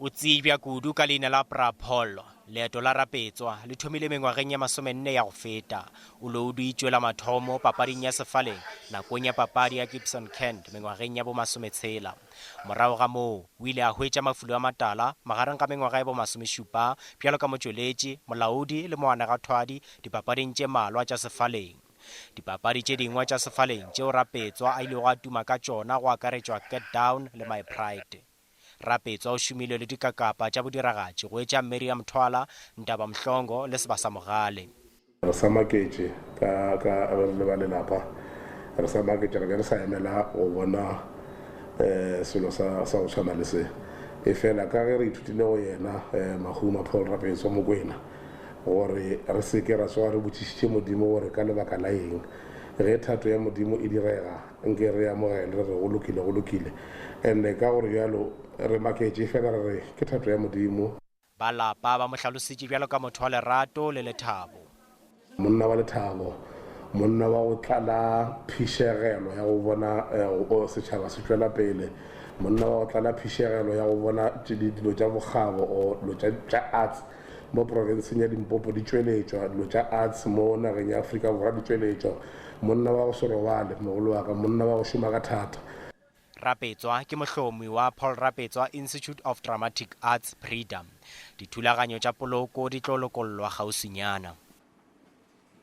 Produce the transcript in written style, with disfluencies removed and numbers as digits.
O tsebja kudu ka leina la Bra Paul. Leeto la Rapetswa le thomile mengwageng ya masomenne ya go feta. O louditšwe la mathomo papading ya sefaleng nakong ya papadi ya Gibson Kent mengwageng ya bomasometshela. Morago ga moo, o ile a hwetša mafulo a matala magareng ga mengwaga ya bomasomešupa bjalo ka motšweletši, molaodi le moanegathwadi dipapading tše malwa tša sefaleng. Dipapadi tše dingwe tša sefaleng tšeo Rapetswa a ilego a tuma ka tšona go akaretšwa Get Down le My Pride. Rapetswa o šomile le dikakapa tša bodiragatši go etša Mirriam Thwala, Ndaba Mhlongo le Sebasa Mogale. Re sa maketše ka, ka re le ba lelapa, re sa maketše, re be re sa emela go bona um selo sa, sa go tshwana le se. Efela ka ge re ithutile go yena, um Mahuma Paul Rapetswa Mokwena, gore re se ke ra tsoga re botšišitše Modimo gore ka lebaka la eng. Ge thato ya Modimo e direga, Nke re amogele, re re, Go lokile, go lokile. And-e ka gore bjalo, re maketše, efela re re, Ke thato ya Modimo. Ba lapa ba mo hlalositše bjalo ka motho wa lerato le lethabo. Monna wa lethabo, monna wa go tlala phišegelo ya go bona setšhaba se tšwela pele, monna wa go tlala phišegelo ya go bona dilo tša bokgabo or dilo tša arts mo profenseng ya Limpopo di tšweletšwa, dilo tša arts mo nageng ya Afrika Borwa di tšweletšwa. Monna wa go se robale, mogolo wa ka, monna wa go šoma ka thata. Rapetswa ke mohlomi wa Paul Rapetswa Institute of Dramatic Arts, PRIDA. Dithulaganyo tša poloko di tlo lokollwa kgauswinyana.